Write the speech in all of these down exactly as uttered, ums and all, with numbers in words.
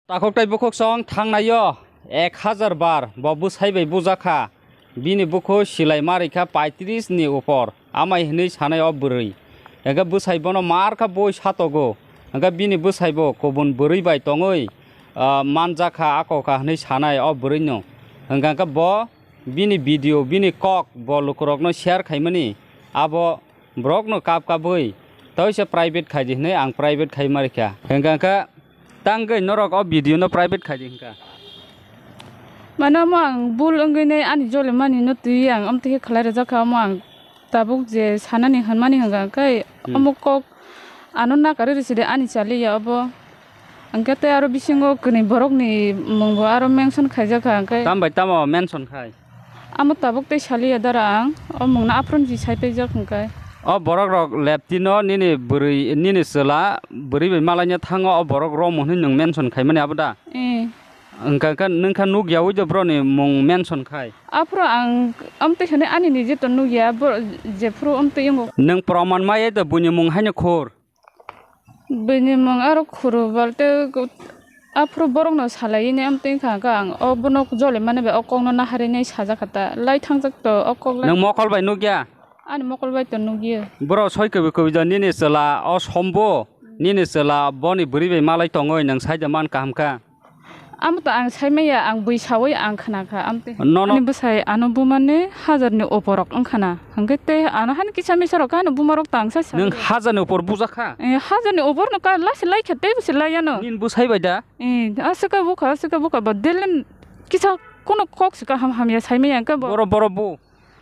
Takhuk tai bukhuk song thangnaio ek hazar bar bo bwsai bai bujakha. Bini bukhu silai marikha paitris ni upor. Amai hwnwi sanai o bwrwi. Hwnkhe bwsai bono markha boi satogo. Hwnkhe bini bwsai bo kubun bwrwi bai tongwi, ah, manjakha, akokha hwnwi sanai o bwrwino. Hwnkhe bo bini video, bini kok bo lukurokno share khaimani, abo borokno kap kabwi toisa private khaidi hwnwi ang private khai marikha. Hwnkhe tangwi norok o video no private khaidi hwnkha. Mano omo ang bul wngwi nai ani jole mani no twi ang amtwi khe khlai rwjak kha, omo ang tabuk je sanani hwnmani hwnkha khe Hmm. omo kok ano nakarwi rwsidi ani chaliya obo. Hwnkhe tei aro bisingo kwnwi borokni mungbo aro mention khaijakha, hwnkhe Tam bai tamo mention khai? Amo tabuk tei saliya dara ang, o mungno aphuru ni sai paijak hwnkhe. O borok rok leptino nini bwrwi, nini chwla bwrwi bai malaina thango, o borok romwi hwnwi nwng mention khaimani abo da? Eh. Hwnkha khe nwng kha nukya ui do borokni mung mention khai? Aphuru ang amtwi hwnwi ani nije to nukya, bo-, jephuru amtwi wngo. Nwng proman maya do buini mung haino khur? Bini mung aro khuru balte aphuru borokno salai ni amtwi wngkha hwnkhe ang o bono jole mani bai o kokno naharwi nai sajak kha ta lai thangjak to o kok lai. Nwng mokol bai nukya? Ani mokol bai to nukya. Borok soi kubui kubui jon nini chwla o sombo nini chwla boni bwrwi bai malai tongwi nwng sai da man kaham kha. Amo to ang sai maya, ang bui saui ang khna kha, amtwi. Nono. Ani bwsai ano bumani hajar ni oporok wngkha na. Hwnkhe tei ano hani kisa misa rok ano buma rok to ang sai sa. Nwng hajar ni opor bujak kha? Eh, hajar ni opor no ka lasi lai kha, tei bwsi lai ano. Nini bwsai bai da? Eh, aswk ka bukha, aswk ka bukha, ba delen kisa kono kok se kaham hamya sai maya hwnkhe bo. Boro, boro bu.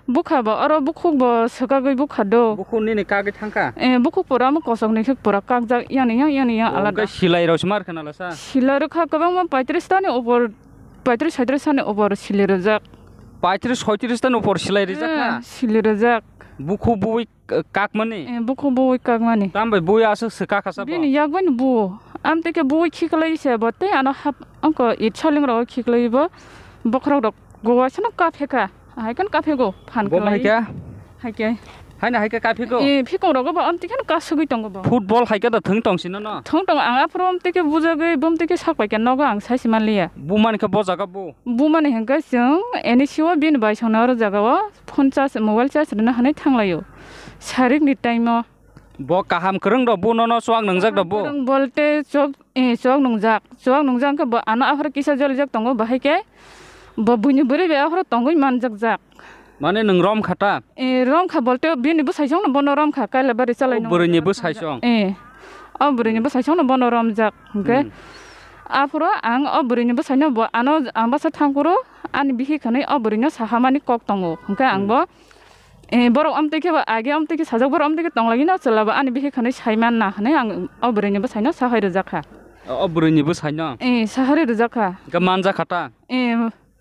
Bukha bo, oro bukhuk bo swkagwi bukha do. Bukhuk nini kagwi thangkha? Eh, bukhuk pura omo kosok ni khe pura kakjak, yani yang, yani yang. Oh, alada. Hwnkhe silai rok se mar khna lasa? Silai rok kha kwbangma paitris ta ni upor, paitris saitris ta ni upor silai rwjak. Paitris soitris ta ni upor silai rijak kha? Eh, silai rwjak. Bukhuk bui k-, kakmani? Eh, bukhuk bui kakmani. Tam bai bui aswk se kakha sa bo? Bini yak bai ni bu. Amtwi khe bui khiklai se bo tei ano hap, ongko it soling rok khiklai bo. Bokhorok rok gowa sano kaphe kha. Hai kan kaphego phan Bo kwlai. Hai khe? Hai khe. Hai na hai khe kaphego? Eh, phikong rogo bo amtwi kheno kasugwi tongo bo. Football hai khe da thwng tong sino no? Thwng tong ang aphuru amtwi khe bujagwi bumtwi khe sak pai khe nogo ang sai se manliya. Bumani khe bo jaga bo? Bumani hwnkhe chwng N E C o bini bai songno oro jaga o phone charge, mobile charge rwna hwnwi thanglaio. Sarik ni time o. Bo kaham kwrwng rok bo nono chuak nwngjak rok bo? Kwrwng bolte chok, eh, chok nwngjak. Chok nwngjak khe bo ano aphuru kisa jolijak tongo, bahai khe bo buini bwrwi bai aphuru tongwi manjakjak. Mane nwng rom kha ta? Eh, rom kha bolte bini bwsai songno bono rom kha, Kailabari chalai. O bwrwini bwsai song? Eh. O bwrwini bwsai songno bono romjak. Hwnkhe Hmm. aphuru ang o bwrwini bwsaino bo ano ang basa thangkuru ani bihik hwnwi o bwrwino sahamani kok tongo. Hwnkhe ang Hmm. bo Eh, borok amtwi khe bo age amtwi khe sajak, borok amtwi khe tong lagi no chwla bo ani bihik hwnwi sai man na hwnwi ang o bwrwini bwsai no sahai rwjak kha. O, o bwrwini bwsai no? Eh, sahari rwjak kha. Hwnkhe manjak kha ta? Eh,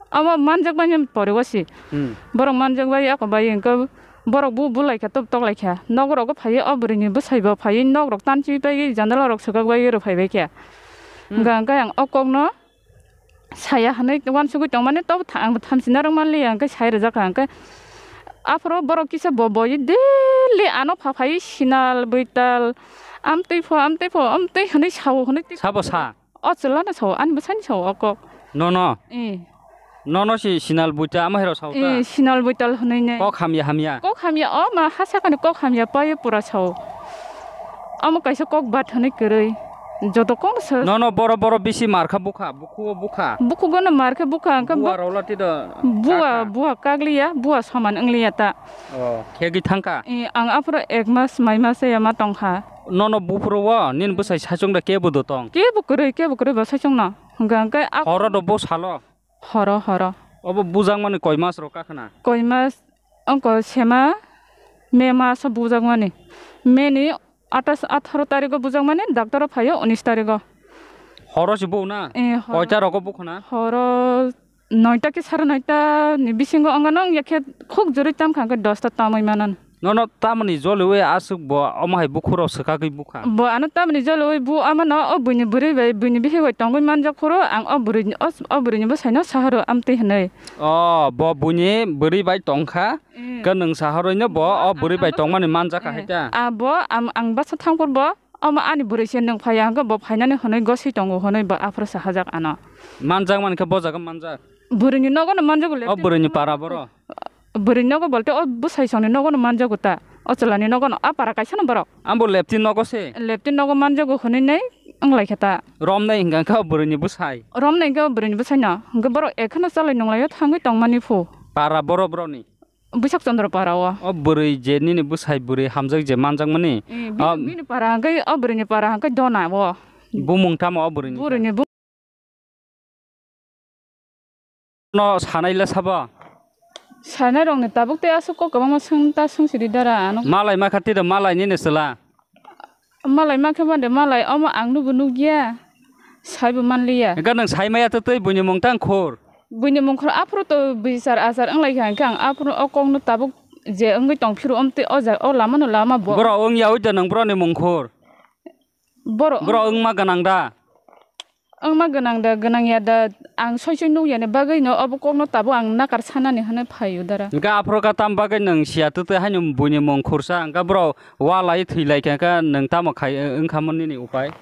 abo manjak mani pore o si. Hmm. Borok manjak bai ako bai hwnkhe borok bu bulai kha tok tok lai kha. Nok rogo phaiwi o bwrwini bwsai bo phaiwi nok rok tanchiwi pai jandala rok swkak bai rw phai bai kha. Hmm. Hwnkhe ang o kok no saya hwnwi uansugwi tongmani, tobo tha-, ang thamchi narwk manliya, hwnkhe sai rwjak kha, hwnkhe aphuru borok kisa bo boi daily ano pha phai sinal buital, amtwi pho, amtwi pho, amtwi hwnwi sao hwnwi twi. Sabo sa? O chwla no sao, ani bwsai ni sao o kok. Nono? Eh. Nono si sinal buita amo hai rok sao ta? Eh, sinal buital hwnwi ne. Kok hamya hamya? Kok hamya, o ma ha sakani kok hamya pai pura sao. Amo kaisa kok bat hwnwi kwrwi. Joto kok se. Nono boro boro bisi mar kha bukha, bukhuo bukha. Bukhugo no mar khe bukha, hwnkhe bua bu-, rok lati do buwa, kak kha. Buwa kakliya, buwa soman wngliya ta. Oh, khegwi thangkha? Eh, ang aphuru ek mas, mai mas ya ma tongkha. Nono buphuru o, nini bwsai saichung da kebo do tong? Kebo kwrwi, kebo kwrwi bo saichung no. Hwnkhe, hwnkhe a- Horo do bo salo? Horo, horo. Obo bujakmani koi mas rok kakhwna? Koi mas, ongko sema May maso bujakmani. May ni atas, atharo tarigo bujakmani, doctor o phaio unis tarigo. Horo se bo na? Eh, horo. Koita rogo bukhwna? Horo noita ki sare noita ni bisingo wngano, wngya khe khuk jori tamkha hwnkhe dosta tamwi manan. Nono tamoni joliwi aswk bo omo hai bukhurok swkagwi bukha? Bo ano tamoni joliwi bu amano o buini bwrwi bai, buini bihik bai tongwi manjak phuru ang o bwrwini, o, o bwrwini bwsaino sahoro amtwi hwnwi. O, bo buini bwrwi bai tongkha, eh, khe nwng sahorwino bo o bwrwi bai tongmani manjakha, eh, hai ta? A bo am-, ang basa thangphuru bo Omo ani bwrwi se nwng phaiya hwnkhe bo phainani hwnwi goswi tongo hwnwi bo aphuru sahajak ano. Manjak mankhe bo jaga manjak. Bwrwini nogono manjago O leptini bwrwini nogo. Para boro. Bwrwini nogo bolte o bwsai songni nogono manjago ta. O chwlani nogono a para kaisano borok. Ambo leptini nogo se. Leptini nogo manjago hwnwi nei wnglaikha ta. Romnai hwnkha khe o bwrwini bwsai. Romnai hwnkhe o bwrwini bwsaino. Hwnkhe borok ekheno chalai nunglaio thangwi tongmani phu. Para boro borokni. Bwsak Chandra para o. O bwrwi je nini bwsai bwrwi hamjak je manjakmani. Eh, bini, Ah. Bini para hwnkhe o bwrwini para hwnkhe dona o. Bumung tamo o bwrwini? Bwrwini bu- No sanai le sabo? Sanai rokni tabuk tei aswk kok kwbangma swng ta swng sidi dara ano. Malai ma kha tida malai nini chwla. Malai ma khe mande malai omo ang nubo nukya. Saibo manliya. Hwnkhe nwng sai maya tei tei buini mung tang khur. Buini mung khur aphuru to bichar achar wnglaikha hwnkhe ang aphuru o kokno tabuk je wngwi tong phiru omtwi o jaga o lama no lama bo. Borok wngya oi da nwng borokni mung khur. Borok Borok wngma gwnang da. Wngma gwnang da gwnang ya da ang soi soi nukya ni bagwi no obo kokno tabuk ang nakar sanani hwnwi phaio dara. Hwnkhe aphuru kha tam bagwi nwng siya twi twi haino buini mung khursa hwnkhe borok walai thwi lai kha khe nwng tamo khai wngkha mo nini upai?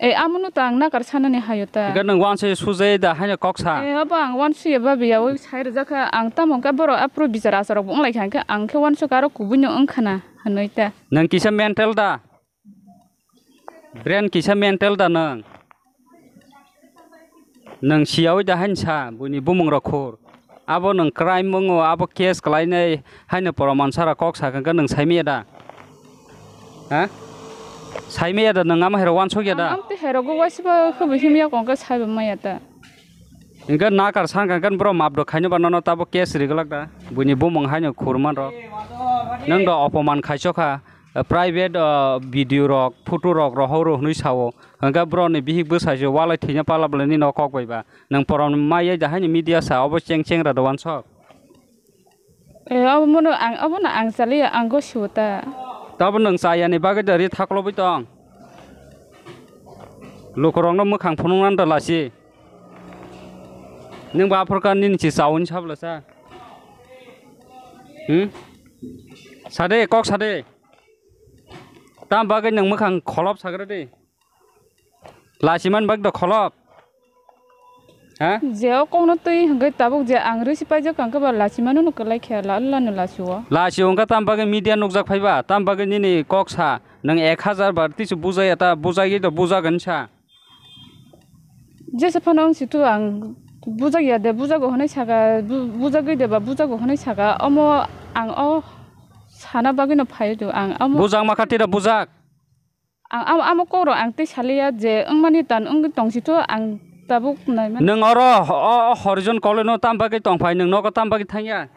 E, amono to ang nakar sanani hayo ta. Hwnkhe nwng wansoi sujai da haino kok sa? E, abo ang wansoi ya babi ya, oi sai rwjak kha. Ang tamo hwnkhe borok aphuru bichar achar rok bo wng lai kha, hwnkhe ang khe wansoi kha aro kubui no wng khana hwnwi ta. Nwng kisa mental da? Brain kisa mental da nwng? Nwng siyaui da haino sa buini bumung rok khur. Abo nwng crime wngo, abo case kwlainai haino proman sara kok sakha hwnkhe nwng saimaya da? Ha? Saimaya da nwng ama hai rok wansokya da? Ang amtwi hai rogo waisa ba khe bo himya kong khe saibo maya ta. Hwnkhe nakar sankha hwnkhe borok map rok khaino ba nono tabo case ri glak da? Buini bumung haino khur man rok. Nwng do opoman khaisokha. Private, ah, video rok, photo rok rohor rw hwnwi sao. Hwnkhe borokni bihik bwsai se walai thwina pala bwlaini no kok bai ba. Nwng porom maya da haino media sa obo cheng cheng ra do wansok. E, obo mono ang, obono ang chaliya, ang gosiwo ta. Tabo nwng chayani bagwi da ri thaklobwi tong. Lukurokno mwkhang phunuknani da lasi. Nwng bo aphuru kha nini se chawi ni sabla sa. Hmm? Sade, kok sade. Tam bagwi nwng mwkhang kholop sagra de. Lachiman bagwi da kholop. Ha? Je o kokno twi hwnkhe tabuk je ang risi paijak kang khe ba lachimano no kwlai khe la la no lachio. Lachio wngkha tam bagwi media nukjak phaiba, tam bagwi nini kok sa, nwng ek hazar bar tisi bujaya ta, bujagwi da bujagan sa. Jesa phano wng situ ang bujak ya de, bujago hwnwi saka, bu-, bujagwi de ba bujago hwnwi saka, omo ang o sana bagwi no phai do ang omo. Bujak ma kha tira bujak. Ang amo, amo kok rok ang tei saliya je wngmani tan wngwi tong situ ang tabuk nai mani. Nwng oro o, o horizon koloi no tam bagwi tong phai, nwng nogo tam bagwi thangya?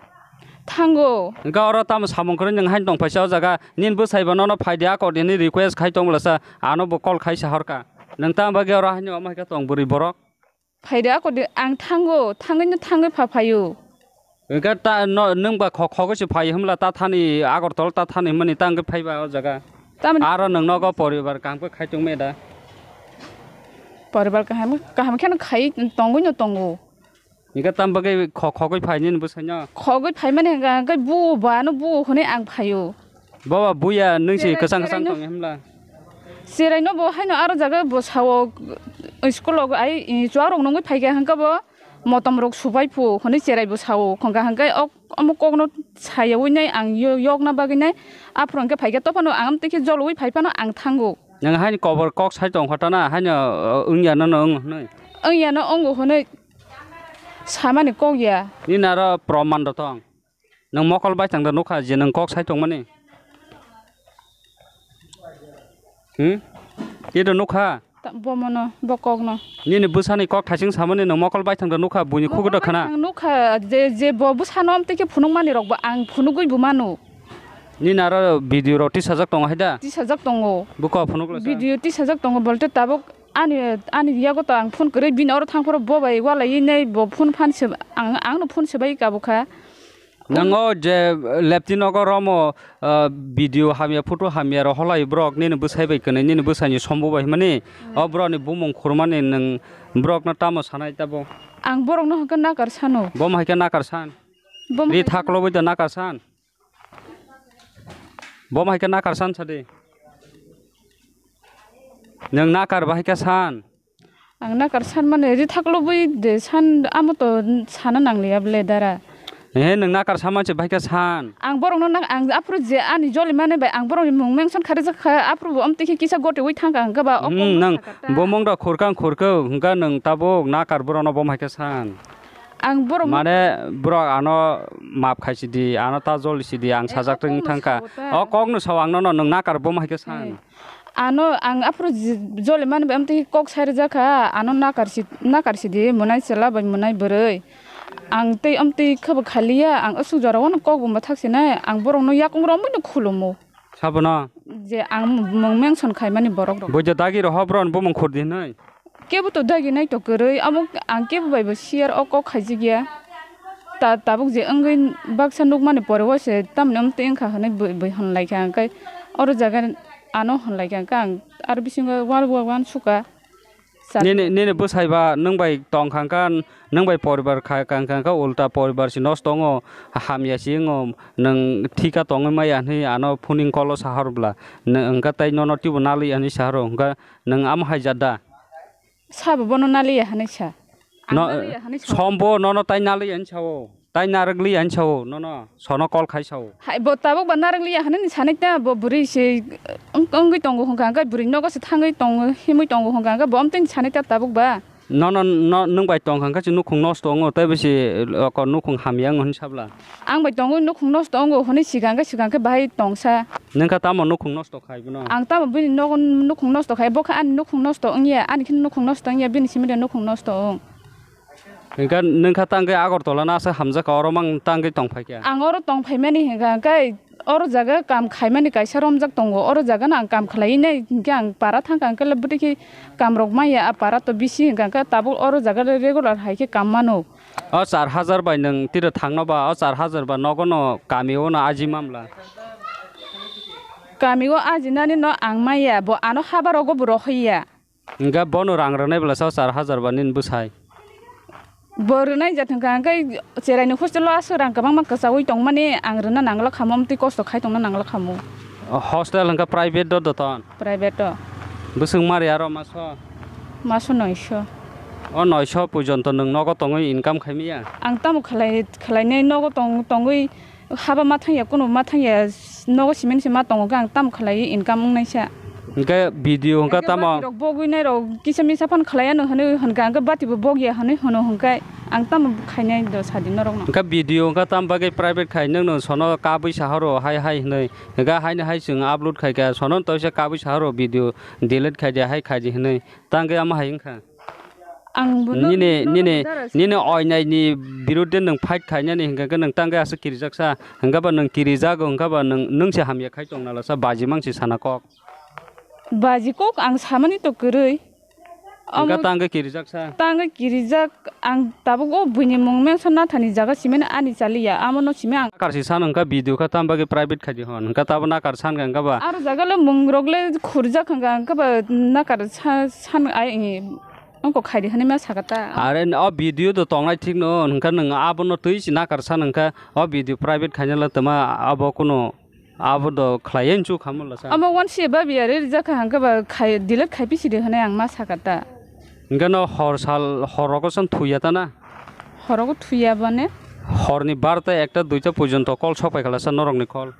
Thango. Hwnkhe oro tamo samung kwrwi nwng haino tong phai sa o jaga, nini bwsai bo nono phai di a kok di hwnwi request khai tong bwlasa, ano bo call khai sa horkha. Nwng tam bagwi oro haino omo hai khe tong bwrwi borok? Phaidi ako di, ang thango, thangwi no thangwi pha phaio. Hwnkhe ta no, nwng ba kho-, khogwi se phai hwnla ta thani Agartala ta thani hwnmani ta hwnkhe phaiba o jaga. Tamni Aro nwng nogo poribar kaham khe khai tongmani da? Poribar kaham, kaham kheno khai tongwi no tongo. Hwnkhe tam bagwi kho-, khogwi phai nini bwsai no? Khogwi phaimani hwnkha hwnkhe bu ba no bu hwnwi ang phaio. Baba buya nwng se Cherai, kwchang kwchang cherai no. Tong himla. Cherai no bo haino aro jaga bo sao school o ai chuarok nungwi phaikha hwnkha bo motom rok subai phu hwnwi cherai bo sao khongkha hwnkhe ok omo kok no sayaui nai ang yo-, yokna bagwi nai aphuru hwnkhe phaikha tophano ang amtwi khe joloi phai phano ang thango. Nwng haini kobor kok sai tong kha tana haino wngya no no wng hwnwi. Wngya no wngo hwnwi samani kok ya. Nini aro proman rw tong. Nwng mokol baithang da nukha je nwng kok sai tongmani? Hmm? Tei da nukha? Ta-, bomono, bokokno. Nini bwsani kok thaising samani nwng mokol baithang da nukha, buini khugo da khana? Baithang nukha, je, je bo bwsano amtwi khe phunukmani rokbo ang phunugwi bo mano. Nini aro video rok tisajak tongo hai da? Tisajak tongo. Bwkha phunukla sa? Video tisajak tongo bolte tabuk ani, ani yago to ang phone kwrwi bini oro thang phoro bo bai walaiwi nai bo phone phan se ang, ang no phone se bai ka bwkha. Nang o je lepti nogo romo, ah, video hamya, photo hamya rok holai borok nini bwsai bai kwnwi, nini bwsai ni sombo bai hwnmani, o borok ni bumung khurmani nwng borok no tamo sanai tabo? Ang borok no hwnkhe nakar sano. Bo hai khe nakar san? Bo ri hai thaklo bai da nakar san? Bo hai khe nakar san sadi? Nwng nakar bahai khe san. Ang nakar san mani ri thaklo bui de san amo to sana nangliya ble dara. He, nwng nakar san manse bahai khe san. Ang borokno nak-, ang aphuru je ani joli mani bai ang borokni mung mention kharwi jak kha, aphuru bo amtwi khe kisa goti ui thang kha, hwnkhe ba o Hmm, kok nwng sakha ta. Bo mung da khurkang khurkhe, hwnkhe nwng tabuk nakar borokno bo hai khe san. Ang borok Mane borok ano map khai sidi, ano ta joli sidi, ang Eh, sajak o tong kokno thang kha. Sao ta. O kokno sao ang nono nwng nakar bo hai khe san. Eh. Ano ang aphuru ji-, joli mani bai amtwi kok sai rwjak kha, ano nakar si-, nakar sidi, mwnai chwla bai mwnai bwrwi. Ang tei amtwi khe bo khaliya, ang aswk jora wano kok bo mwthak sinai, ang borokno yakung romwi no khulumo. Sabono? Je ang mung mention khaimani borok rok. Boijo dagi roho borokni bumung khurdi hinwi? Kebo to dagi nai to kwrwi, amo ang kebo bai bo share o kok khaijak ya. Ta-, tabuk je wngwi baksa nukmani pore o se tamni amtwi wngkha hinwi bui, bui honlai kha, hwnkhe oro jaga ano honlai kha, hwnkhe ang aro bisingo uan, uan, uan suka. Nini, nini bwsai ba nwng bai tong kha, hwnkhe nwng bai poribar kha, kha, kha, kha ulta poribar si nosto wngo, hamya si wngo, nwng thika tongwi maya hinwi ano phuning kolo sahar bwla, nwng hwnkhe tei nono twibo naliya hinwi saharo, hwnkhe nwng amo hai jat da? Sabo bono naliya hinwi sa. Ang No, naliya hinwi sa. Sombo nono tai naliya hinwi sao. Tai narwk li ani sao, nono, sono call khai sao. Hai, bo tabuk ba narwk li ya hinwi sanai ta, bo bwrwi se wng-, wngwi tongo hwnkha, hwnkhe bwrwi nogo se thangwi tongo, himwi tongo hwnkha, hwnkhe bo amtwini sanai ta tabuk ba. Nono, no, nwng bai tongkha, hwnkhe se nukhung nosto wngo, tei bo se, oko nukhung hamya wngo hinwi sabla. Ang bai tongwi nukhung nosto wngo hinwi sikha, hwnkhe sikha, hwnkhe bahai tongsa. Nwng kha tamo nukhung nosto khai bono? Ang tamo bini nogo nukhung nosto khai, bo khe ani nukhung nosto wngya, ani khe nukhung nosto wngya, bini simi de nukhung nosto wng. Hwnkhe nwng kha tangwi Agartala no aswk hamjak kha, oro mang tangwi tong phai kha? Ang oro tong phaimani hwnkha, hwnkhe oro jaga kam khaimani kaisa romjak tongo, oro jaga no ang kam khlaiwi nai, hwnkhe ang para thang kha, hwnkhe le bwtwi khe kam rok manya, a para to bisi hwnkha, hwnkhe tabuk oro jaga regular hai khe kam mano. O char hajar bai nwng tiro thangno ba, o char hajar ba nogo no kami o no aji mamla? Kami o ajinani no ang manya, bo ano haba rogo bo rohorya. Hwnkhe bono rang rwnai bwlasa o char hajar ba nini bwsai? Bo rwnai jat hwnkha hwnkhe cheraini hostel o aswk rang kwbangma kwchaui tongmani ang rwna nangla khamu, amtwi kosto khai tongna nangla khamu. O hostel hwnkha private do doton? Private o. Bwswk mari aro maso? Maso noisho. O noisho porjonto nwng nogo tongwi income khaimaya? Ang tamo khlai, khlainai nogo tong, tongwi Haba ma thangya, kuno ma thangya, nogo simi se ma tongo, ang tamo khlaiwi income wngnaisa. Hwnkhe video hwnkha tamo? Bati rok bogwi nai rok kisa misa phan khlaiya no hwnwi hwnkha, hwnkhe bati bo bogya hwnwi hwno hwnkhe ang tamo khainai do sadi norok no. Hwnkhe video hwnkha tamo bagwi private khai nwng no sono kabwi sahoro hai hai hwnwi, hwnkhe haino hai chwng upload khaikha sono toisa kabwi sahoro video delete khaidi hai khaidi hwnwi tangwi ama hai wngkha. Ang bono Nini, nini, nini oinai ni birudde nwng fight khainani hwnkha khe nwng tangwi aswk kirijak sa, hwnkha ba nwng kirijago, hwnkha ba nwng, nwng se hamya khai tong nala sa, baji mang se sana kok. Baji kok ang samani to kwrwi. Hwnkha Omo tangwi kirijak sa. Tangwi kirijak ang tabuk o buini mung mention nathani jaga simi ani chaliya, amo no simi ang. Nakar si san hwnkha video kha tam bagwi private khaidi hwn, hwnkha tabo nakar san hwnkha ba. Aro jaga le mung rok le khurjak hwnkha, hwnkha ba nakar sa-, san ai. Ongko khaidi hwnwi ma saka ta? Are o video do tongnai thik no, hwnkha nwng abono twi si nakar san hwnkha, o video private khaina le tama abo kuno abo do khlaiya hinchu khamula sa. Amo one si babi are rijak kha hwnkha ba khai delete khai pisi de hwnwi ang ma saka ta. Hwnkha no hor sal hor rogo san thuya ta na? Hor rogo thuya bane? Horni barta ekta duita porjonto call sok pai khala sa norokni call.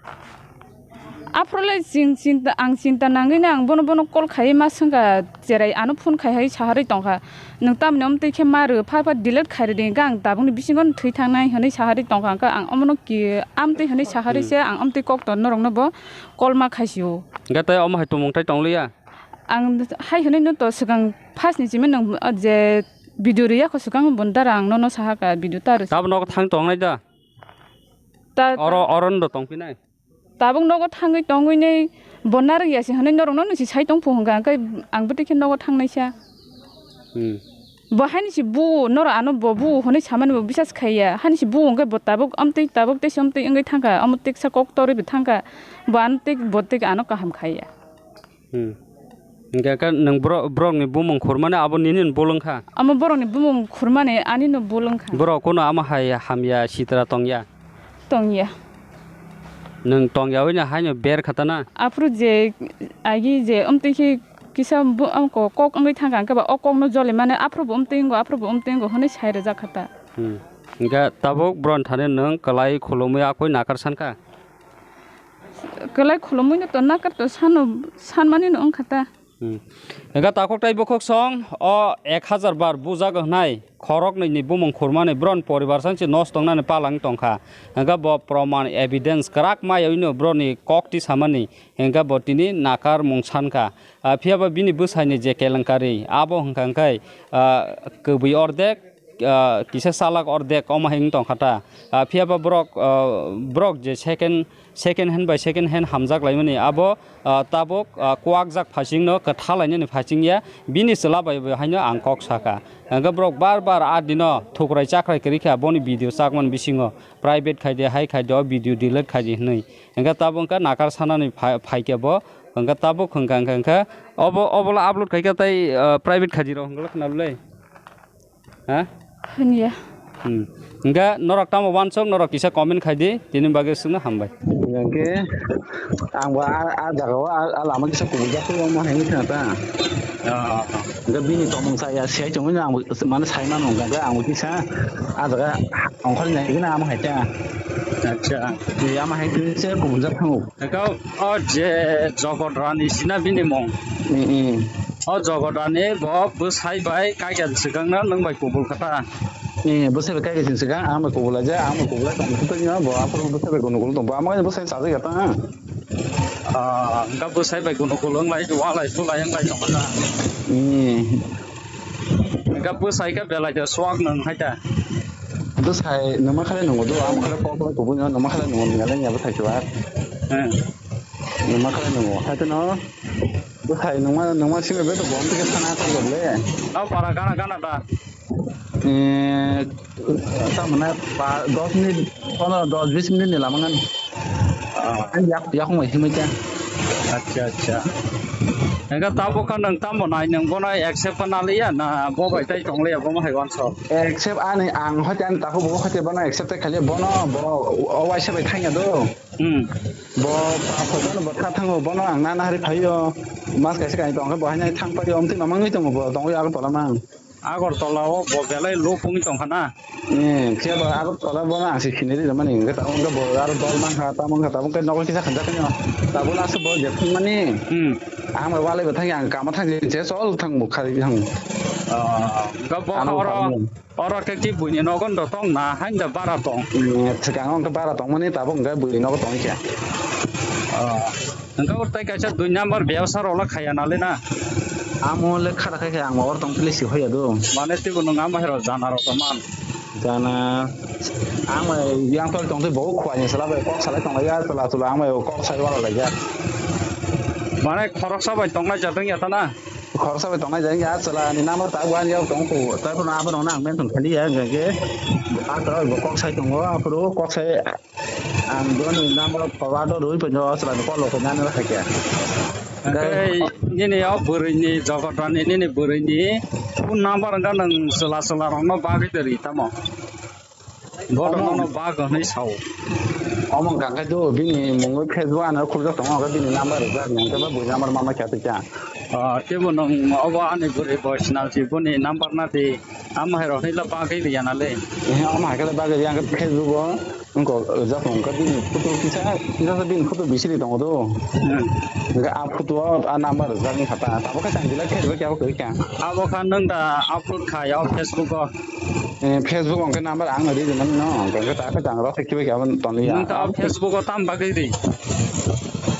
Aphuru le ching chinta, ang chinta nangwi no ang bono, bono call khai ma swngkha, cherai ano phone khai hai saharwi tongkha, "Nwng tamni omtwi khe ma rw, pha pha delete khai rwdi, hwnkhe ang tabukni bisingo no thwi thangnai," hwnwi saharwi tongkha, hwnkhe ang omono ki amtwi hwnwi saharwi se ang omtwi kok to norokno bo call ma khai sio. Hwnkhe tei omo hai tumung tei tong liya? Ang hai hwnwi no to swkang first ni simi nwng je video rwya kho swkang boni dara ang nono sahakha video ta rw. Tabuk nogo thang tongnai da? Ta, ta. Oro, oro no tongphinai? Tabuk nogo thangwi tongwi nei bo narwk ya se hwnwi norokno nisi sai tong phu hwnkha, hwnkhe ang bwtwi khe nogo thangnaisa. Hmm. Bo haini se bu norok ano bo bu hwnwi samani bo bisas khaiya, haini se bu hwnkhe bo tabuk amtwi tabuk tei se amtwi wngwi thangkha, omo teksa kok torwi bo thangkha, bo ano tei bo tei ano kaham khaiya. Hmm. Hwnkhe khe nwng bro-, borokni bumung khurmani abo nini bul wngkha? Omo borokni bumung khurmani ani no bul wngkha. Borok kuno amo hai hamya sitra tongya? Tongya. Nwng tongyawi no haino ber kha ta na? Aphuru je agi je omtwi khe kisa bo-, ang ko-, kok wngwi thangkha, hwnkhe ba o kokno joli mani aphuru bo wng twi wngo, aphuru bo wng twi wngo hwnwi sai rwjak kha ta. Hmm. Hwnkhe tabuk bron thani nwng kwlai khulumwi akoi nakar sankha? Kwlai khulumwino to nakar to sano, sanmanino wngkha ta. Hmm. Hwnkhe takhuk tei bukhuk song o ek hajar bar bujak wngnai khoroknwi ni bumung khurmani bron poribar sansi nosto wngnani palang tongkha. Hwnkhe bo proman evidence kwrak mayawino broni kok tisamani hwnkhe bo tini nakar mung sankha. Ah, phiyaba bini bwsaini je kelenkari abo hwnkha hwnkhe, ah, kwbwi ordek, ah, kisa salak ordek omo hai wng tongkha ta. Ah, phiyaba borok, ah, borok je second, second hand by second hand hamjak laimani abo, ah, tabuk, ah, kuwakjak phasingno kwtha lainani phasingya bini chwla bai bo haino ang kok sakha. Hwnkhe borok bar bar a dino thukrai chakrai kwrwi kha boni video chakmani bisingo private khaidi hai khaidi o video delete khaidi hwnwi. Hwnkhe tabuk wngkha nakar sanani phai-, phaikhe bo hwnkhe tabuk hwnkha hwnkha hwnkhe obo, obo la upload khaikha tei, ah, private khaidi rok hwnkhe khna le. Ha? Hwnya. Hmm. Hingke norok tamo wansok, norok kisa comment khai di, tini bagwi sukno hambai. Hingke ang bo a, a jaga o a, a lama kisa kubui jak khe omo hai wngkha ta. Ah, ah, ah. Hingke bini tongmung saya, sai tongwi ang bo mane sai mano hingke ang bo kisa a jaga ongkhor nai gina amo hai ta. Acha. Ni ama hai kisa kubui jak thango. Eka o je Jogot Rani sina bini mung. Hmm, hmm. O Jogot Rani bo bwsai bai kaigen swkang no nwng bai kubul kha ta. Eh, bwsai bai kaigen swkang, ang bai kubul laijak, ang bai kubul lai tong thung no, bo aphuru bwsai bai gunu gulu tong, bo ama bwsai chajak ya ta. Ah, hwnkha bwsai bai gunu gulu wng lai, wa lai, bu lai wng lai tong kha ta. Hmm. Hwnkha bwsai khe belai de suak nwng hai ta. Bwsai nwngma khe nwng do, ang khe kok kok kubui no nwngma khe nwng ya le ya bwsai chuak. Hmm. Nwngma khe nwng hai ta no. Bwsai nwngma, nwngma simi beto bom tike sana tong le. Au para gana gana da. Eh, ta mane pa dos minute, pondro dos bis minute ni lama ngan. Ah. Ang yak, yak mo himai ta. Acha, acha. Enga tabo kan nang tamo nai nang bo nai accept kan ali ya na bo bai tai tong le ya bo ma hai wan so. Accept ani ang hote ani tahu bo hote bo na accept ta khali bo no bo o waisa bai thangya do. Hmm. Bo pa photo no bo tha thango bo no ang na na hari phaio. Mas kaisa kai tong khe bo hai nai thang paio omtwi mamang ngi tongo bo tong ya ko tola mang. Agartala o bo belai low pungwi tongkha na? Eh, phiya ba Agartala bo ang se khiniri rwmani, hwnkhe tamo hwnkhe bo aro dol mankha, tamo wngkha, tamo wngkhe nogo kisa khanjak khe no. Tabuk last bo je phungmani, hmm, ang bai walai bo thangya, ang kama thangya, je chol thang bo khari thang. Ah, hwnkhe bo ang kha bo oro, kharmani. Oro khe ki buini nogo ndo tong na, hain da bara tong? Eh, swkang o hwnkhe bara tongmani, tabuk hwnkhe buini nogo tongwi khe. Ah. Hwnkhe o tei kaisa dui number bebsa rok le khaya nale na? Amo le khara khai khai ang oro tong phile si hoya do. Mane teibo nwng ama hai rok jana rok tong man. Jana ang bai yang tol tong tei bo khwai ni sala bai kok salai tong lai ya, chwla chwla ang bai kok sai wala lai ya. Mane khoroksa bai tong lai jatong ya ta na? Khoroksa bai tong lai jatong ya, chwla ni number ta wan ya tong ko. Tai phano abo rok na ang mention khali ya, hwnkhe a ta bo kok sai tongo, aphuru kok sai. Ang boni number forward o rwi phaino chwla ni call rok nani rw khaikha. Tei nini o bwrwi ni Jogot Rani nini bwrwi ni phone number wngkha nwng chwla chwla rok no bagwi de ri tamo. Bo rok no bag hwnwi sao. Omo wngkha khe do bini mungwi Facebook ano khurjak tongo hwnkhe bini number rijak nwng khe bo bwrwi number ma ma kha twi kha. Ah, teibo nwng obo ani bwrwi bo sinal si boni number na di. Amo hai rok hwnwi la bagwi riya na le. Eh, amo hai khe bagwi riya hwnkhe Facebook o wngkha, eh, jak wngkha bini photo kisa, kisa se bini photo bisiri tongo do. Hmm. Hwnkhe a photo o a number rijak wngkha ta. Tabuk khe chang belai khe bai khe abo kwrwi kha. Abo kha nwng da upload kha ya o Facebook o. Eh, Facebook o hwnkhe number ang ri rimani no. Hwnkhe ta khe chang rw thik khe bai khe abo tong li ya. Nwng ta o Facebook o tam bagwi ri?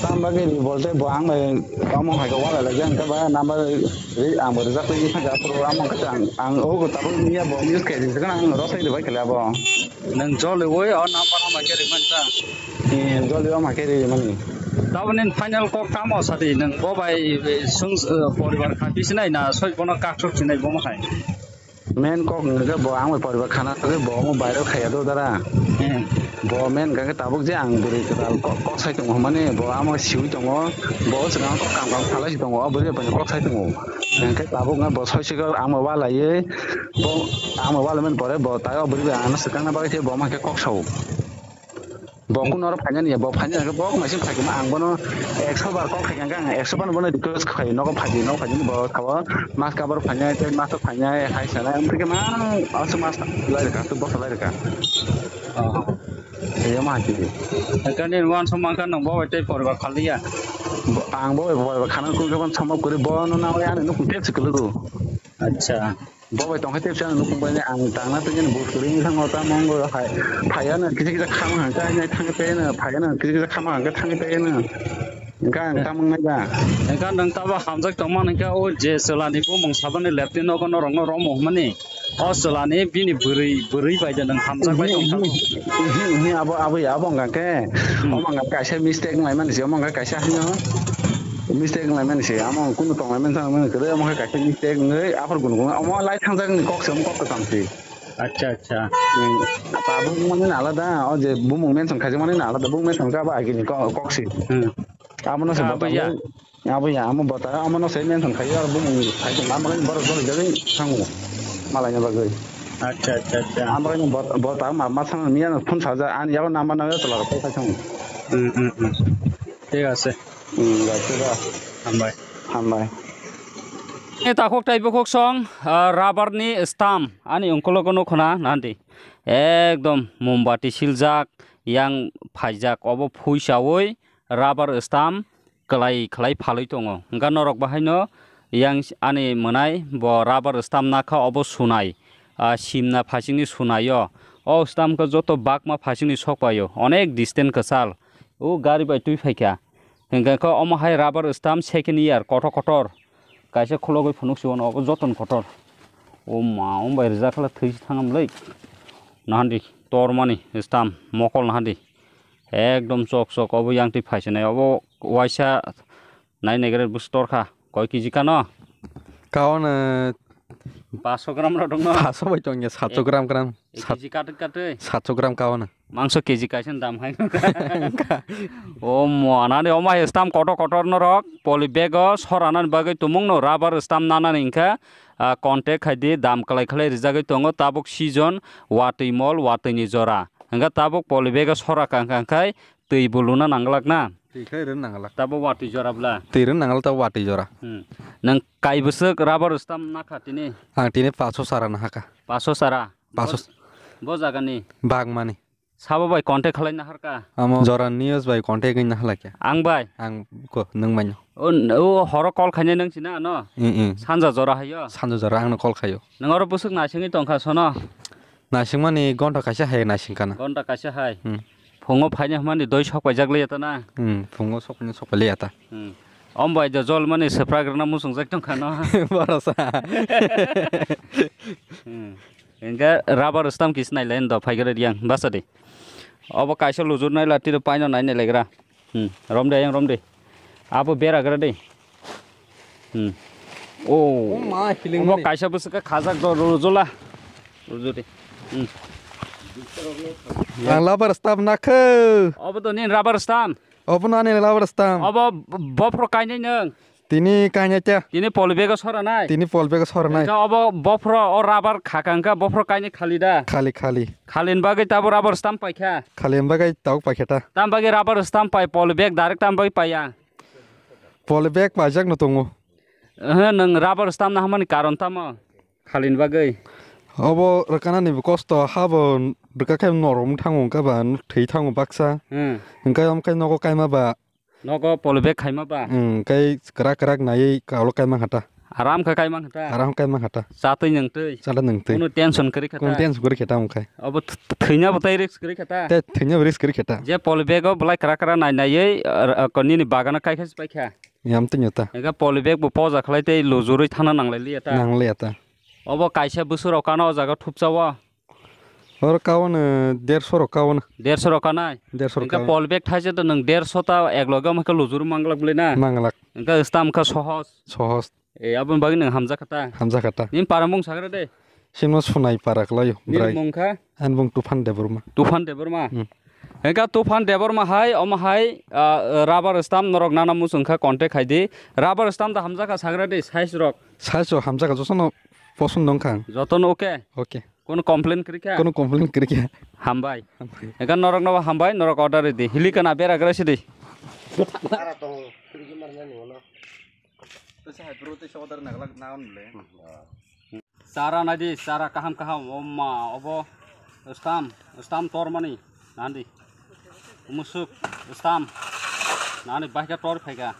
Tam bagwi ri bolte bo ang bai tamo hai khe wala lai jak hwnkhe ba number ri ang bo rijak twi thang kha program o khe ang, ang o tabuk niya bo use khe rijak ang rw thik bai khe le abo. Nwng joli oi o number o ma khe ri man ta. Eh, joli o ma khe ri mani. Tabuk nini final kok tamo sadi nwng bo bai sung, eh, poribar kha bisinai na soi bono kaksuk sinai bo ma hai. Main kok hwnkhe bo ang bai poribar khana khe bo omo viral khaiya do dara. Hmm. Bo main hwnkhe tabuk je ang bwrwi kwtal kok, kok sai tongo hwnmani bo amo siwi tongo. Bo swkang kok kam kam khalai si tongo, o bwrwi bai kok sai tongo. Hwnkhe tabuk bo soi sikhe ang bai walaiwi bo ang bai walai mani pore bo tai o bwrwi bai ano swkang na bagwi se bo ma khe kok sao. Bo kuno oro phaina niya, bo phaina niya, bo mai se phaikhe ang bono ekso bar kok khaikha, ang ekso bar bono request khai, nogo phaidi, nogo phaidi, bo thabo mas kabor phainai, tei mas phainai, hai sanai, amtike ma asu mas lai reka, tu bosa lai reka. Oh. Eya ma hati. Kani wan som mangka nang bo tei poribar khaliya. Bo, ang bo poribar khana kun kan sama kuri bo no na ya no kun tek sikulu. Acha. Bo bai tongkha tei phiyano nukung bai ang tangna tei bus kwrwi wngkha tamo wngwi hai phaiya no kisa kisa khama hangkha nai thangwi tei no phaiya no kisa kisa khama hangkha thangwi tei no wngkha ang tamo wngnai da. Wngkha nwng tabo hamjak tongma hwnkhe o je chwlani bumung sabani leptwi nogo norokno romo hwnmani o chwlani bini bwrwi bwrwi bai de nwng hamjak bai tongkha. Abo abo ya abo wngkha khe omo wngkha kaisa mistake wnglaimani se omo wngkha kaisa hino. Mistake wnglaimani se, amo kunu tonglaimani thanglaimani kwrwi, omo khe kaisa mistake wngwi aphar gunu gunu, omo lai thangjak ni kok se, omo kok kwcham se. Acha, acha. Hmm. Tabuk mani alada, o je bumung mention khaijak mani alada, bumung mention kha ba agini kok, kok se. Hmm. Abono se bota. Abo ya, amo bota, amo no se mention khai, aro bumung khai, amo khe borok joli jagwi thango. Malai na bagwi. Acha, acha, acha. Amo khe bota, bota, ma, ma thang, miya phone saja, ani yago number na, tola rok khai thango. Hmm, hmm, hmm. Thik ase. Hmm, bai, thik ase. Hambai. Hambai. Ni takhuk tei bukhuk song, ah, rubber ni stamp ani ungkulogo nukho na nandi. Ekdom mombati siljak, yang phaijak, obo phuisaui rubber stamp kwlai kwlai phalwi tongo. Hwnkha norok bahaino yang ani mwnai bo rubber stamp nakha obo sunai, ah, simna phasingni sunaio. O stamp khe joto bakma phasingni sokpaio, onek distance kwchal. O gari bai twi phaikha. Hingkhe khe omo hai rubber stamp second year kotor kotor. Kaisa khulogwi phunuk si ono obo joton kotor. O ma, omo bai rijak khala thwi si thangam lei. Nahandi tormani stamp mokol nahandi. Ekdom chok chok obo yang twi phaisinai obo waisa nai naigra bwswk torkha. Koi kg kano? Kaono Paso gram rok dongno. Paso bai tongya, sato gram gram. Ek kg katwi katwi. Sato gram kaono. Mangso kg kaisa dam hai. O mo anani omo hai stamp kotor kotor norok poly bag o soranani bagwi tumung no rubber stamp nanani hingkha, ah, contact khai di, dam kwlai kwlai rijagwi tongo tabuk season watwi mol watwi ni jora. Hingkha tabuk poly bag o sora kangkha hingkhai twi bo luna nanglak na. Twi khe rwna nanglak. Tabuk watwi jora bla. Twi rwna nanglak tabuk watwi jora. Hmm. Nwng kai bwswk rubber stamp nakha tini? Ang tini paso sara nahakha. Paso sara? Paso. Bo, bo jagani? Bagmani. Sabo bai contact khalai naharka? Amo Joran News bai contact wngwi naharlakya. Ang bai? Ang ko, nwng bai no. O, o horo call khainai nwng sina ano? Mm, mm. Sanja jora hayo? Sanja jora angno call khayo. Nwng oro bwswk naisingwi tongkha sono? Naisingmani gonta kaisa hai naisingkana. Gonta kaisa hai. Hmm. Phungo phaina hwnmani doi sok paijak liya ta na? Hmm, phungo sok paina sok pailiya ta. Hmm. Om bai jo jol mani swprak rwna muchungjak tongkha no. Borosa. Hmm. Hingkhe rubber stamp kis nai line do phai gre yang basa di. Obo kaisa lujur nai la tiro paino nai nai legra. Hmm, rom de, yang rom de. Abo bera gra de. Hmm. Oh. Oh ma, healing obo mani. Kaisa bwswk khe khajak do, rujula. Ruju de. Hmm. Ang labar stam nakhe. Obo to nin rubber stamp. Obo nani labar stam. Obo b-, bofro kainai nang. Tini kainai ta. Tini polybag o sora nai. Tini polybag o sora nai. Engka obo bofro o rubber khaka engka bofro kainai khali da. Khali, khali. Khalin bagwi tabo rubber stamp paikha. Khalin bagwi tabuk paikha ta. Tam bagwi rubber stamp pai, polybag direct tam bagwi paiya. Polybag paijak no tongo. Ehe, nwng rubber stamp na hamani karon tamo? Khalin bagwi. Obo rwkana ni bo kosto, habo rwka khe norom thango, wngkha ba thwi thango baksa. Hmm. Wngkha omo khe nogo kaima ba. Nogo polybag khaima ba. Hmm, khe kwrak kwrak naiwi kalo kaima kha ta. Aram khe kaima kha ta. Aram kaima kha ta. Chatwi nwng twi. Chala nwng twi. Kuno tension kwrwi kha ta. Kuno tension kwrwi kha ta wngkha. Obo th-, th-, thwina bo tei risk kwrwi kha ta. Tei thwina bo risk kwrwi kha ta. Je polybag o belai kwrak kwrak nai naiwi, ah, ah, nini bagano kai khe se paikha. Yam twi ta. Ega polybag bo poja khlai tei lujurwi thana nanglai liya ta. Nangliya ta. Obo kaisa bwswk rok kano o jaga thupsa o. Oro kawan derso rok kawan. Derso rok kanai. Derso rok kawan. Polybag thaisa to nwng derso ta ek loge omo khe lujur manglak bwlai na. Manglak. Engka stam kha sohos. Sohos. E aboni bagwi nwng hamjak kha ta. Hamjak kha ta. Nini para mung sagra de. Simo sunai para khlaio. Nini bwrai. Mung kha? Ani bung Tuphan Debbarma. Tuphan Debbarma. Hmm. Engka Tuphan Debbarma hai, omo hai, ah, rubber stamp norok nana muchung kha contact khai di. Rubber stamp da hamjak kha sagra de size rok. Size rok hamjak kha jotono poson dong kha. Jotono okay? Okay. Kono complain kwrwi kha? Kono complain kwrwi kha. Hambai. Hambai. Ekha norok no hambai, norok order di. Hili kana bera gra sidi. Ara tong, kwrwi khe marnani ono. Tesa hai bro tesa order naglak na onle. Chara naidi, chara kaham kaham, oma, obo stam, stam tormani, nandi. Musuk, stam, nani bahika tor phaika.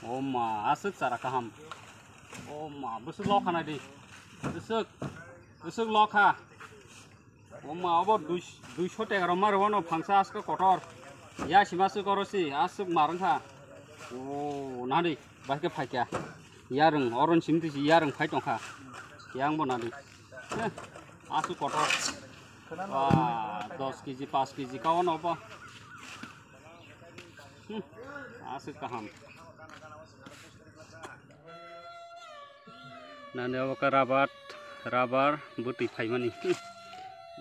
Oma, aswk chara kaham. Oma, bwswk lokha naidi. Bwswk, bwswk lokha. Oma, obo dui, duiso teka rok maro wano phangsa aswk kotor. Ya sima aswk oro si, aswk marwng kha. O, nani, bahika phaika. Yarwng, oron sim tisi yarwng phai tongkha. Yang bo nadi. Eh, asu kotor. Wah, dos kg, pas kg kau no bo. Hmm, asu kaham. Nani obo ka rabat, rabar bwtwi phaimani. Hmm,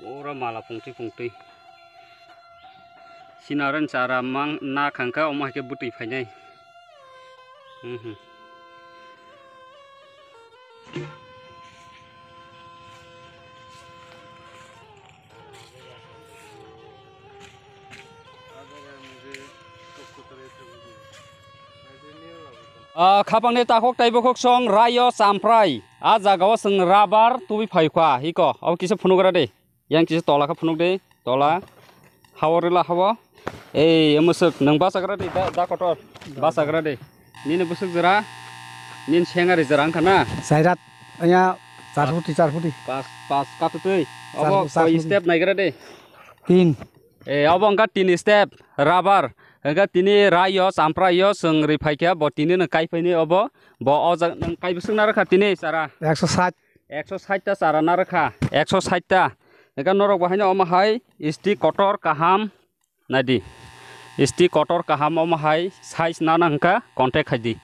pura mala pungtwi pungtwi. Sinaren chara mang na khangkha omo hai khe bwtwi phainai. Hmm, hmm. Ah, khapangni takhuk tei bukhuk song raio champrai. Ah, jagao chwng rabar tubui phaikha, hiko. Abo kisa phunugra de. Yang kisa tola khe phunuk de, tola. Hao rila hao. Ei, mwswk, nwng bachagra de, da, da kotor. Bachagra de. Nini bwswk jora, nini sengari jora wngkha na? Sairat, ya, char phuti, char phuti. Pas, pas katutwi. Char Obo phuti, char koi phuti. Step naigra de? Tin. Eh, obo wngkha tin step, rabar. Wngkha tini raio, champrai yo, chwng ri phaikha, bo tini no kai phaini obo. Bo o jaga nwng kai bwswk narwkha tini chara? Ekso sait. Ekso sait ta chara narwkha, ekso sait ta. Wngkha norok bo haino omo hai, sti kotor kaham. Naidi, sti kotor kaham omo hai size nana hwnkha contact khaidi.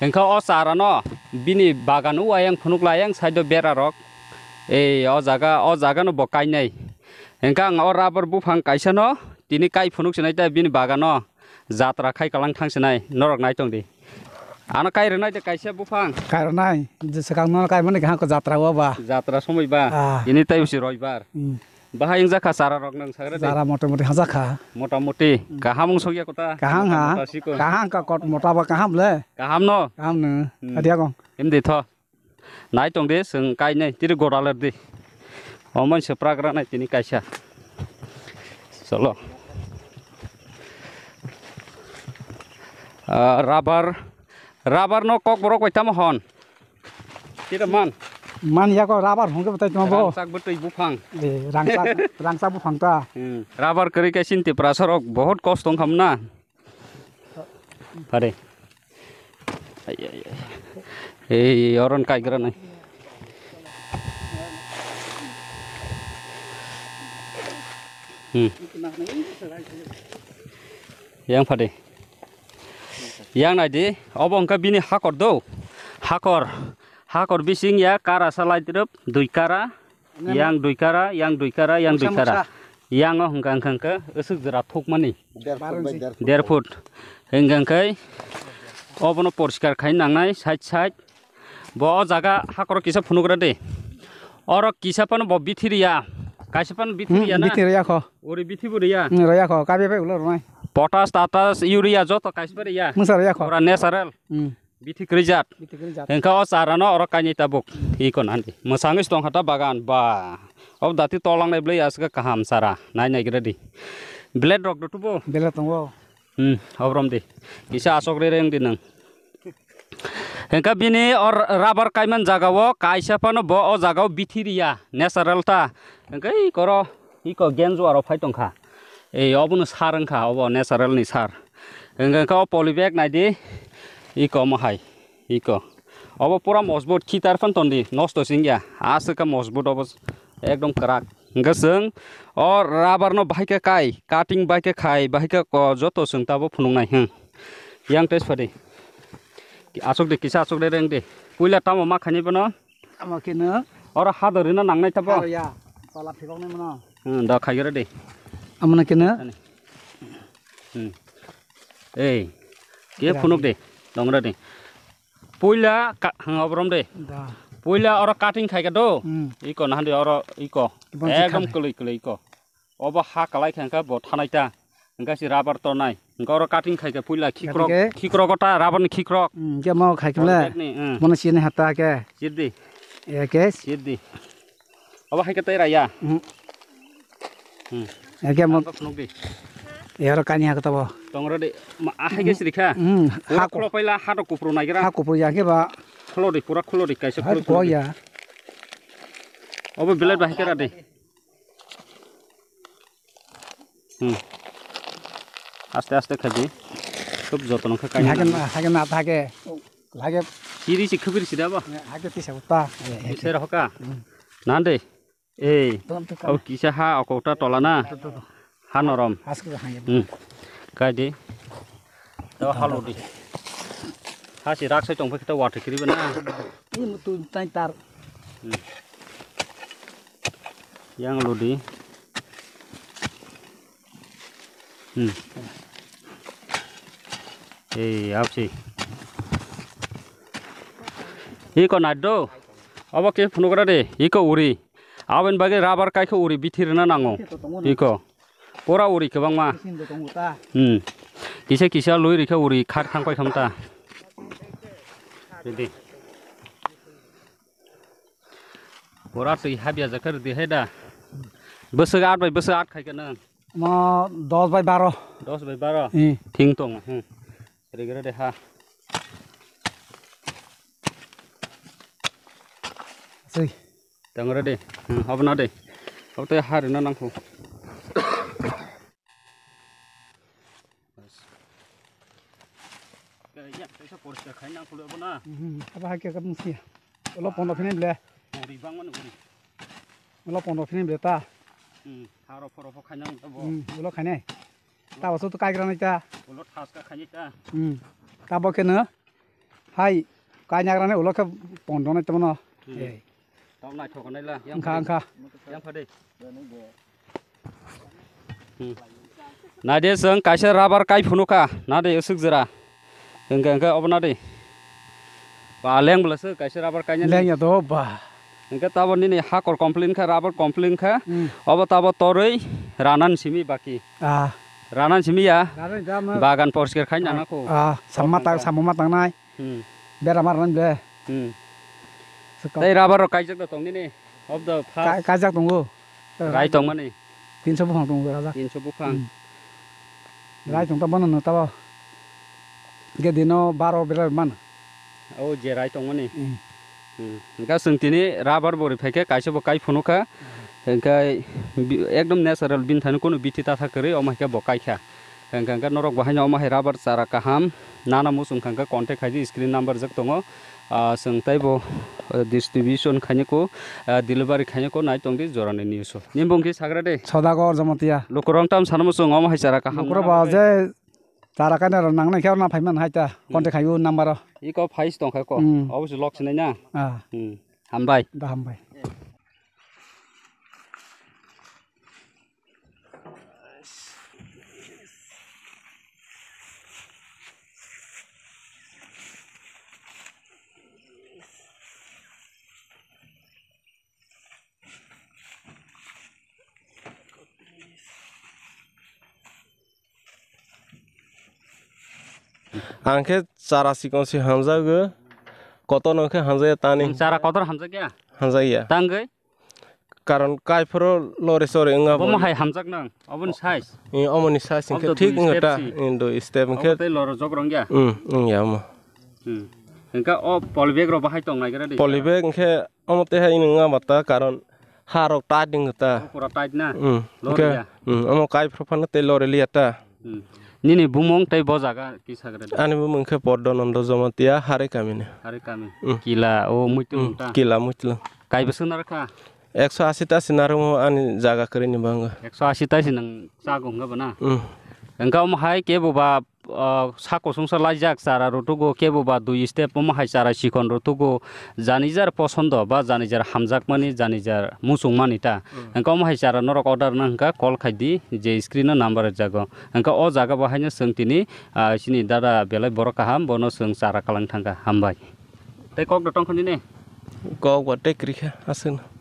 Hwnkha o chara no bini bagan o ayang phunuk la ayang side o bera rok. Ei o jaga, o jaga no bo kainai. Hwnkha ang o rubber buphang kaisa no tini kai phunuk sinai ta bini bagan o jatra khai kalang thang sinai norok nai tong di. Ano kai rwnai de kaisa buphang. Kai rwnai, je swkang no kai mani kaham ko jatra o ba. Jatra somoi ba. Ah. Ini tai usi roibar. Hmm. Bahai wngjakha chara rok nang sagra de. Chara mota moti hajakha. Mota moti. Hmm. Kaham wng sokya kota. Kaham ha. Mota siko. Kaham ka kot mota ba kaham le. Kaham no. Kaham no. Hmm. Adia kong. Em de tho. Nai tong de, chwng kai nai, tiri gora ler di. Omo se pragra nai tini kaisa. Cholo. Ah, rubber, rubber no kok borok bai tamo hon. Tira man. Man ya ko rubber hongke batai tamo bo. Rangchak bwtwi buphang. Eh, rangchak, rangchak buphang ta. Hmm. Rubber kwrwi khe chini Tiprasa rok bahut kosto wngkha mna. Pare. Ai, ai, ai. Ei, oron kaigra nai. Hmm. Yang phade. Yang nai di, obo wngkha bini hakor do. Hakor. Hakor bising ya kara salai drop, dui kara. Yang dui kara, yang dui kara, yang dui kara. Moksa, moksa. Yang o hwnkha, hwnkha, hwnkha, aswk jora thukmani. Der foot by der foot. Der foot. Hwnkha, hwnkhe, obono poriskar khai nangnai, side, side. Bo o jaga hakoro kisa phunugra de. Oro kisa phano bo bithi riya. Kaisa phano bithi riya na? Hmm, bithi riya kho. Ori bithi bo riya? Hmm, riya kho. Kabe bai ulo rwnai. Potash, tatas, urea joto kaisa riya? Mungsa riya kho. Pura natural. Hmm. Bithi kwrwi jat. Bithi kwrwi jat. Hwnkhe o chara no oro kainwi tabuk. Iko nandi. Mwsangwi se tongkha ta bagan. Ba. Ob dati tolang nai bwlai aswk kaham chara. Nai nai gra di. Blade rok do tubo? Blade tongo. Hmm, obrom di. Kisa asok re reng di nang. Hwnkhe bini o rubber kaiman jaga o kaisa phano bo o jaga o bithi riya. Natural ta. Hwnkhe iko ro. Iko genjua rok phai tongkha. Ei, obono sar wngkha, obo natural ni sar. Hwnkhe, hwnkhe o poly bag nai di. Iko omo hai. Iko. Obo pura mojbut, khitar phan ton di. Nosto se wngya. Aswk khe mojbut obo. Ekdom kwrak. Hwnkhe chwng o rubber no bahai khe kai, cutting bai khe khai, bahai khe ko joto chwng tabo phunuk nai. Hmm. Yang test phadi. Aswk di, kisa aswk de reng di. Puila tamo ma khaini bono? Amo khe no. Oro hador rina nangnai tabo. Aro ya. Tola phibok nai mano. Hmm, da khai gere de. Amo na khe no. Ani. Hmm. Ei. Ke phunuk de. Dongra de. Puila ka, hang obrom de. Da. Puila oro cutting khaika do. Hmm. Iko nahandi oro iko. Kibon si ekdom khana. Kwlwi kwlwi iko. Obo ha kalai kha hwnkhe bo thanai ta. Hwnkhe si rubber tonai. Hwnkhe oro cutting khaika puila khikrok, cutting khe? Khikrok ta rubber ni khikrok. Hmm, hwnkhe mo khai khe bole. Ni, hmm. Bono sini hata ke. Sidi. Ya ke? Sidi. Obo hai khe tei raya. Hmm. Hmm. Ya ke mo. Ang phunuk di. Ya oro kani ha kata bo. Tong ro di. Ma, a hai khe siri kha. Hmm. Pura ha ko-, khulo paila ha to kupru nai gra. Ha kupru ya ke ba. Khulo di, pura khulo di kaisa ha khulo ko di. Ya. Obo belai bahai khe ra di. Hmm. Aste aste khaidi. Khub jotono khe kainwi. Hake na, hake na, hake. Hake. Siri si khubir si da ba? Hake tisa uta. Tisa rohoka. Hmm. Nande. Ei. Tong tu ka. Au kisa ha okota tola na. To, to, to. Ha norom. Has ko hake. Hmm. Kaidi. To halo di. Ha si rak sai tong phai khe ta wati kiri ba na. Ni mutu tai tar. Hmm. Yang lo di. Hmm. Ei, apsi. Iko nai do. Abo ke phunuk ra de. Iko uri. Aboni bagwi rubber kai khe uri bithi rwna nango. Iko. Pura uri kwbangma. Hmm. Kisa kisa lui rikhe uri khar thang pai khamta. Ready. Pura twi habya jakha rwdi hai da. Bwswk aat bai bwswk aat khai khe nang? Mo dos bai baro. Dos bai baro? Hmm. Thing tong, hmm. Rega rega de ha. Sei. Tong rega de. Hmm, obo na de. Obo tei ha rwna nang kho. Kaisa poriskar khai nang kho le obo na. Hmm, abo hai khe ka mungsi. Ulo pondo phini ble. Uri bang mani uri. Ulo pondo phini ble ta. Hmm, haro phoro pho khai nang tabo. Hmm, ulo khai nai. Tabo so to kai gra nai ta. Ulo thas ka khai nai ta. Hmm. Tabo khe no. Hai, kai nai gra nai ulo khe pondo nai tamo no. Hmm. Ei. Tamo nai thok nai la. Yang wngkha, phade. Wngkha. Yang phade. Hmm. Nade chwng kaisa rubber kai phunukha, nade aswk jora. Hwnkhe, hwnkhe obo nade. Ba leng bwlasa kaisa rubber kainani. Leng ya do ba. Hwnkhe tabo nini hakor complete kha, rubber complete kha. Hmm. Obo tabo torwi ranan simi baki. Ah. Ranan simi ya. Ranan jama. Bagan poriskar khai nana kho. Ah, samma tang, samma tang nai. Hmm. Bera mar nang ble. Hmm. Tei rubber rok kaijak da tong nini. Of the first. Ka-, kaijak tongo. Rai tong mani. Tinso buphang tongo rajak. Tinso buphang. Hmm. Rai tong ta bono no tabo. Ge dino baro bera man. O je rai tong mani. Hmm. Hmm. Hwnkhe chwng tini rubber bo ri phaikhe kaisa bo kai phunukha. Hwnkhe bi-, ekdom natural bini thani kunu bithi tatha kwrwi omo hai khe bo kaikha. Hwnkhe, hwnkhe norok bo haino omo hai rubber chara kaham nana muchung kha hwnkhe contact khaidi screen number jak tongo. Ah, chwng teibo, ah, distribution khainai ko, ah, delivery khainai ko nai tongdi jorani news o. Nini bung khe sagra de. Sodagor Jamatia. Lukurok tam sana muchung omo hai chara kaham. Lukurok nana ba bagwi. Je chara kainai rok nangnai khe orna phaiman hai ta. Hmm. Contact khaio number o. Iko phais tongkha ko. Hmm. Obviously lok sinai na. Ah. Hmm. Hambai. Da hambai. Ang khe chara chikon se hamjago, kotor no khe hamjaya tani. Chara kotor hamjakya? Hamjakya. Tangwi? Karon kaiphoro lore sore wngya bo. Bomo hai hamjak nang, oboni size. Eh, omoni size hwnkhe thik wngya ta. Oboni step si. Eh, dui step hwnkhe. Obo tei loro jok rwngya? Hmm, wngya omo. Hmm. Hwnkhe o polybag rok bahai tong naigra di. Polybag hwnkhe omo tei hai wngya ba ta, karon ha rok tight wngya ta. O pura tight na? Hmm. Lore ya? Hmm, omo kaiphoro phano tei lore liya ta. Hmm. Nini bumung tei bo jaga kisa gra di. Ani bumung khe Poddo Nondo Jamatia, Hari kami ni. Hari kami. Hmm. Kila o muitu hmm, ta? Kila muitu. Kai bwswk narwkha? Ekso ashi ta si narwkmo ani jaga kwrwi ni bango. Ekso ashi ta si nang chago hwnga bana? Hmm. Hwnkha omo hai kebo ba, ah, sako songsa laijak chara rutugo, kebo ba dui step omo hai chara chikon rutugo, janijar posondo ba janijar hamjakmani, janijar muchungmani ta. Hmm. Hwnkha omo hai chara norok order na hwnkha call khai di, je screen o number rwjago. Hwnkha o jaga bo haino chwng tini, ah, chini dada belai borok kaham, bono chwng chara kalang thangkha. Hambai. Tei kok da tongkha nini? Kok ba tei kwrwi kha aswkno.